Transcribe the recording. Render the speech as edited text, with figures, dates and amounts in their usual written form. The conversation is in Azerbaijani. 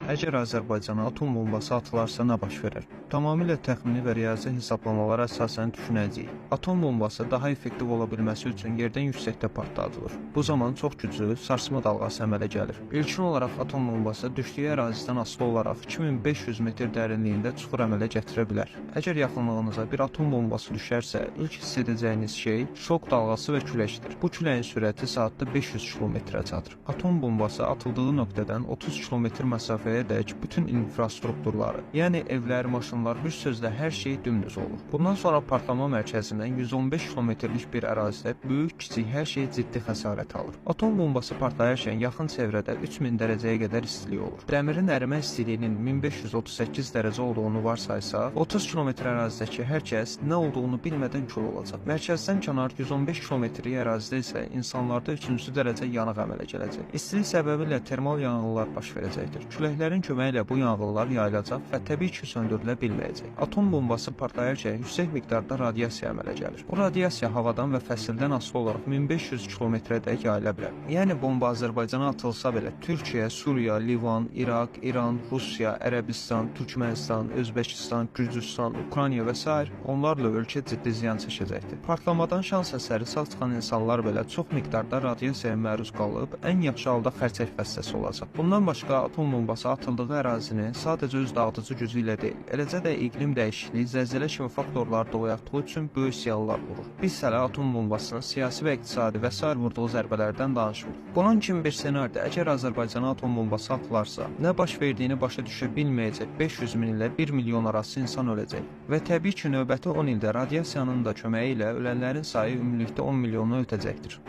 Əgər Azərbaycana atom bombası atılarsa nə baş verər? Tamamilə təxmini və riyazi hesablamalara əsasən düşünəcəyik. Atom bombası daha effektiv ola bilməsi üçün yerdən yüksəkdə partladılır. Bu zaman çox güclü sarsma dalğası əmələ gəlir. İlkin olaraq atom bombası düşdüyü ərazidən asılı olaraq 2500 metr dərinliyində çuxur əmələ gətirə bilər. Əgər yaxınlığınıza bir atom bombası düşərsə, ilk hiss edəcəyiniz şey şok dalğası və küləkdir. Bu küləyin sürəti saatda 500 kilometrə çatır. Atom bombası atıldığı nöqtədən 30 kilometr məsafəyə dək bütün infrastrukturları, yəni evlər, maşınlar, bir sözlə hər şey dümdüz olur. Bundan sonra partlama mərkəzindən 115 kilometrlik bir ərazidə böyük, kiçik hər şey ciddi xəsarət alır. Atom bombası partlayarkən yaxın çevrədə 3000 dərəcəyə qədər istilik olur. Dəmirin ərimə istiliyinin 1538 dərəcə olduğunu varsaysaq, 30 kilometr ərazidəki hər kəs nə olduğunu bilmədən kül olacaq. Mərkəzdən kənar 115 kilometrlik ərazidə isə insanlarda 3-cü dərəcə yanıq əmələ gələcək. İstilik səbəbilə termal yanğınlar baş verəcəkdir. Küləklərin köməyi ilə bu yanğınlar yayılacaq və təbii ki, söndürülə bilməyəcək. Atom bombası partlayarkən yüksək miqdarda radiasiya əmələ gəlir. Bu radiasiya havadan və fəsildən asılı olaraq 1500 kilometrədək yayıla bilər. Yəni bomba Azərbaycana atılsa belə Türkiyə, Suriya, Livan, İraq, İran, Rusiya, Ərəbistan, Türkmənistan, Özbəkistan, Gürcüstan, Ukrayna və sair onlarla ölkə ciddi ziyan çəkəcəkdir. Partlamadan şans əsəri sağ çıxan insanlar belə çox miqdarda radiasiyaya məruz qalıb ən yaxşı halda xərçəng xəstəsi olacaq. Bundan başqa atom bombası atıldığı ərazini sadəcə öz dağıdıcı gücü ilə deyil, eləcə də iqlim dəyişikliyi, zəlzələ kimi faktorlar da oyatdığı üçün böyük ziyanlar vurur. Biz hələ atom bombasının siyasi və iqtisadi və sair vurduğu zərbələrdən danışmırıq. Bunun kimi bir ssenaridə əgər Azərbaycana atom bombası atılarsa, nə baş verdiyini başa düşə bilməyəcək 500 min ilə 1 milyon arası insan öləcək və təbii ki, növbəti 10 ildə radiasiyanın da köməyi ilə ölənlərin sayı ümumilikdə 10 milyonu ötəcəkdir.